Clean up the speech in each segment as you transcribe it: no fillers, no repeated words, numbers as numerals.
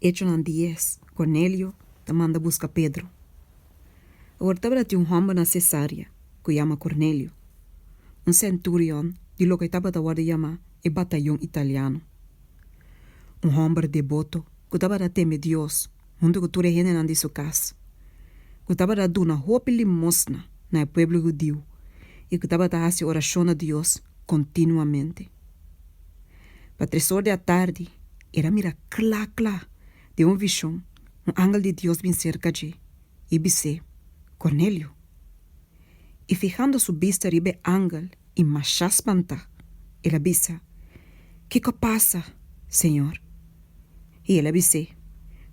Echonan dies, Kornelio ta manda buska Pedro. Awor tabata tin un hòmber na Sesarea ku yama Kornelio, un senturion di loke tabata wòrdu yamá e batayon italiano. Un hòmber deboto ku tabata teme Dios huntu ku tur e hendenan di su kas, ku tabata duna hopi limosna na e pueblo hudiu i ku tabata hasi orashon na Dios kontinuamente. Pa tres or di atardi, el a mira kla kla den un vishon un angel di Dios bin serka dje i bis'é, Kornelio! I fihando su bista riba e angel i mashá spantá, el a bisa, Kiko a pasa, Señor? I el a bis'é,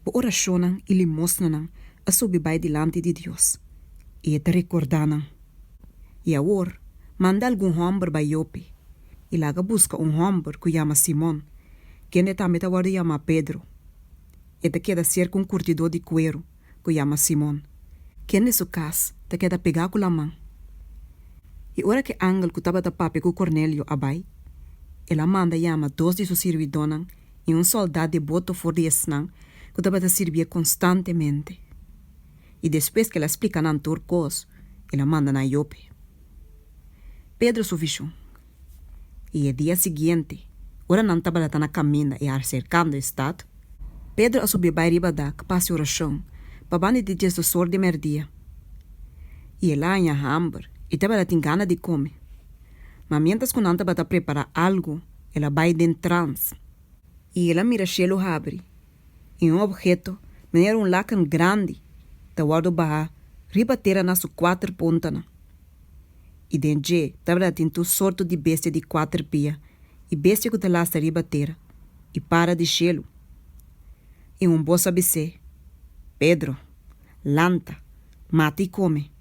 Bo orashonnan i limosnanan a subi bai dilanti di Dios, i e ta rekordá nan. I awor, manda algun hòmber bai Jope, i laga buska un hòmber ku yama Simon, kende tambe ta wòrdu yamá Pedro. E ta keda serka un kurtidó di kueru ku yama Simon, kende su kas ta keda pegá ku laman. I ora ku e angel ku tabata papia ku Kornelio a bai, el a manda yama dos di su sirbidónan i un sòldá deboto for di esnan ku tabata sirbié konstantemente. I despues ku el a splika nan tur kos, el a manda nan Jope. Pedro su vishon. I e dia siguiente, ora nan tabata ta na kaminda i aserkando e stat, Pedro a subi bai riba dak pa hasi orashon pa banda di diesdosor di mèrdia. I el a haña hamber i tabata tin gana di kome. Ma miéntras ku nan tabata prepará algu, el a bai den trans. I el a mira shelu habri, i un obheto manera un laken grandi ta wòrdu bahá riba tera na su kuater puntanan. I den dje tabata tin tur sorto di bestia di kuater pia i bestia ku ta lastra riba tera i para di shelu. I un bos a bis'é, Pedro, lanta, mata i kome.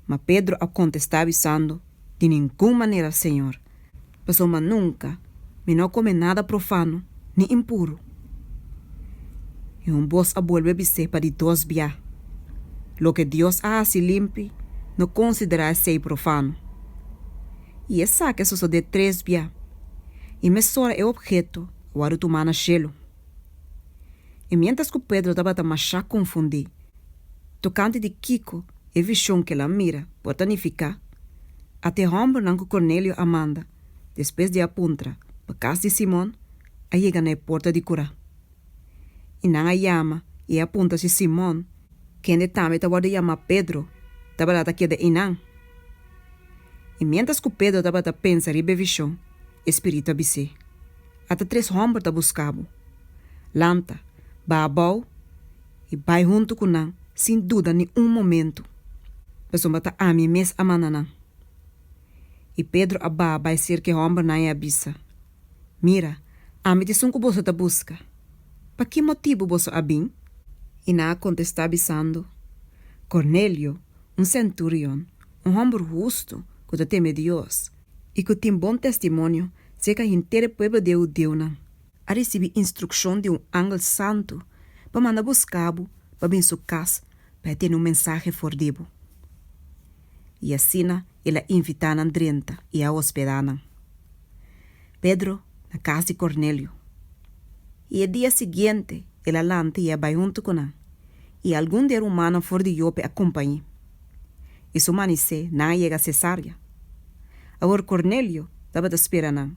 Ma Pedro a kontestá bisando, Di ningun manera, Señor, pasobra nunka mi no a kome nada profano ni impuru. I un bos a bolbe bis'é pa di dos bia, Loke Dios a hasi limpi, no konsiderá esei profano. I esaki a sosodé tres bia, i mesora e opheto a wòrdu tumá na shelu. I miéntras ku Pedro tabata mashá konfundí tokante di kiko e vishon ku el a mira por ta nifiká, ata e hòmbernan ku Kornelio a manda despues di a puntra pa kas di Simon, a yega na e porta di kurá. I nan a yama i a puntra si Simon, kende tambe ta wòrdu yamá Pedro, tabata ta keda einan. I miéntras ku Pedro tabata pensa riba e vishon, e spiritu a bis'é, Ata tres hòmber ta buska bo. Lanta, baha abou i bai huntu ku nan sin duda ni un momentu, pasobra ta ami mes a manda nan. I Pedro a baha bai serka e hòmbernan i a bisa, Mira, ami ta esun ku boso ta buska. Pa ki motibu boso a bin? I nan a kontestá bisando, Kornelio, un senturion, un hòmber hustu ku ta teme Dios i ku tin bon testimonio serka henter e pueblo di e hudiunan, a risibí instrukshon di un angel santu pa manda buska bo pa bin su kas pa e tene un mensahe for di bo. I asina el a invitá nan drenta i a hospedá nan. Pedro na kas di Kornelio. I e dia siguiente el a lanta i a bai huntu ku nan, i algun di e rumannan for di Jope a kompañ'é. I su manisé nan a yega Sesarea. Awor Kornelio tabata spera nan.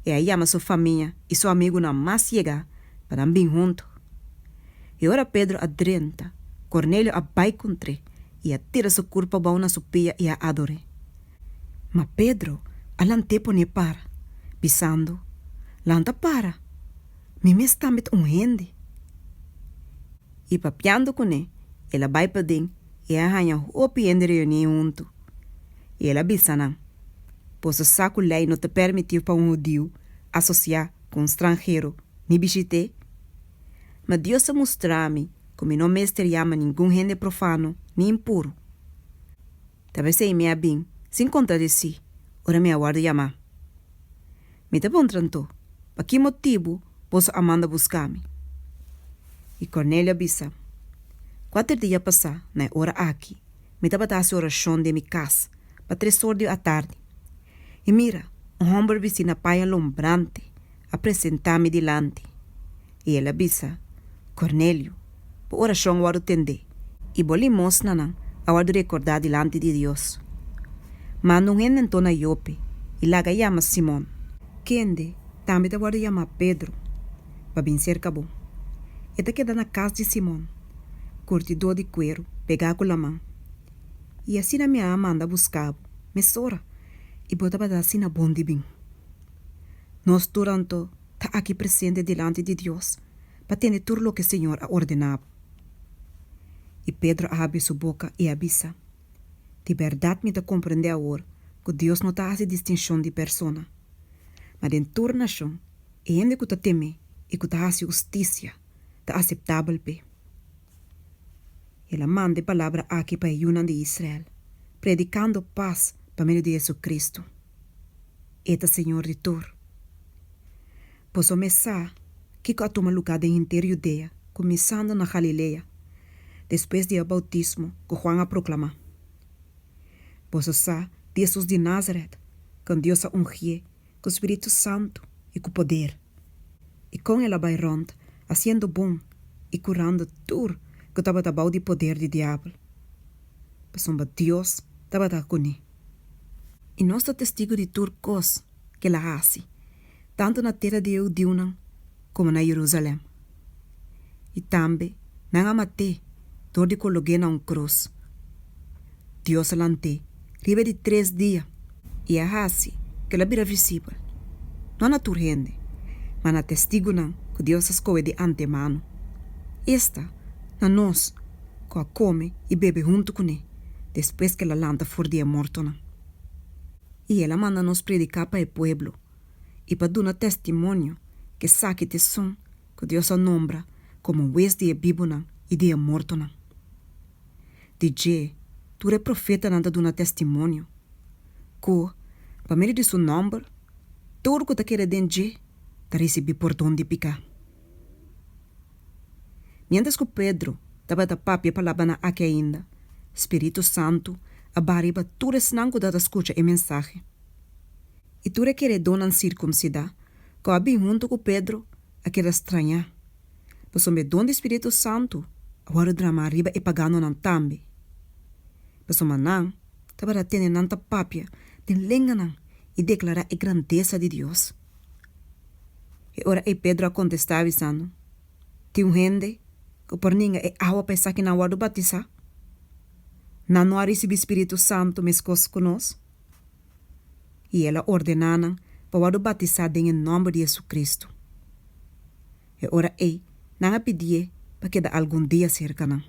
E a yama su famia i su amigunan mas yegá pa nan bin huntu. I ora Pedro a drenta, Kornelio a bai kontr'é i a tira su kurpa abou na su pia i a ador'é. Ma Pedro a lant'é pon'é para, bisando, Lanta para, mi mes tambe ta un hende. I papiando kuné, el a bai paden i a haña hopi hende reuní huntu. I el a bisa nan, Boso sa ku lei no ta permití pa un hudiu asosiá ku un stranhero ni bishit'é? Ma Dios a mustra mi ku mi no mester yama ningun hende profano ni impuru. Ta p'esei mi a bin sin kontradesí ora mi a wòrdu yamá. Mi ta puntra anto, pa ki motibu boso a manda buska mi? I Kornelio a bisa, Kuater dia pasá na e ora aki mi tabata hasi orashon den mi kas pa tres or di atardi, i mira, un hòmber bistí na paña lombrante a presentá mi dilanti, i el a bisa, Kornelio, bo orashon a wòrdu tendé i bo limosnanan a wòrdu rekordá dilanti di Dios. Manda un hende anto na Jope i laga yama Simon, kende tambe ta wòrdu yamá Pedro, pa bin serka bo. E ta keda na kas di Simon, kurtidó di kueru pegá ku laman. I asina mi a manda buska bo mesora i bo tabata asina bon di bin. Nos tur anto ta aki presente dilanti di Dios pa tende tur loke Señor a ordená bo. I Pedro a habri su boka i a bisa, Di bèrdat mi ta komprendé awor ku Dios no ta hasi distinshon di persona, ma den tur nashon e hende ku ta tem'é i ku ta hasi hustisia ta aseptabel p'e. El a manda e palabra aki pa e yunan di Israel, predikando pas pa medio di Hesu-Kristu. E ta Señor di tur. Boso mes sa kiko a tuma lugá den henter Judea, kuminsando na Galilea, despues di e boutismo ku Juan a proklamá. Boso sa di Hesus di Nazaret, kon Dios a ungié ku spiritu santu i ku poder, i kon el a bai rònt hasiendo bon i kurando tur ku tabata bou di poder di Diabel, pasobra Dios tabata kuné. I nos ta testigu di tur kos ku el a hasi, tantu na tera di e hudiunan komo na Jerusalèm. I tambe nan a mat'é dor di kolog'é na un krus. Dios a lant'é riba e di tres dia i a hasi ku el a bira visibel, no na tur hende, ma na testigunan ku Dios a skohe di antemano, esta, na nos ku a kome i bebe huntu kuné despues ku el a lanta for di e mortonan. I el a manda nos prediká pa e pueblo i pa duna testimonio ku esaki ta esun ku Dios a nombra komo Hues di e bibunan i di e mortonan. Di dje tur e profetanan ta duna testimonio ku, pa medio di su nòmber, tur ku ta kere den dje ta risibí pordon di piká. Miéntras ku Pedro tabata papia e palabranan aki ainda, spiritu santu a baha riba tur esnan ku tabata skucha e mensahe. I tur e keredónan sirkumsidá ku a bin huntu ku Pedro a keda strañá, pasobra e don di spiritu santu a wòrdu dramá riba e paganonan tambe. Pasobra nan tabata tende nan ta papia den lenganan i deklará e grandesa di Dios. E ora ei Pedro a kontestá bisando, Tin un hende ku por ninga e awa pa esakinan wòrdu batisá? Nan no a risibí spiritu santu meskos ku nos? I el a ordená nan pa wòrdu batisá den e nòmber di Hesu-Kristu. E ora ei nan a pidié pa keda algun dia serka nan.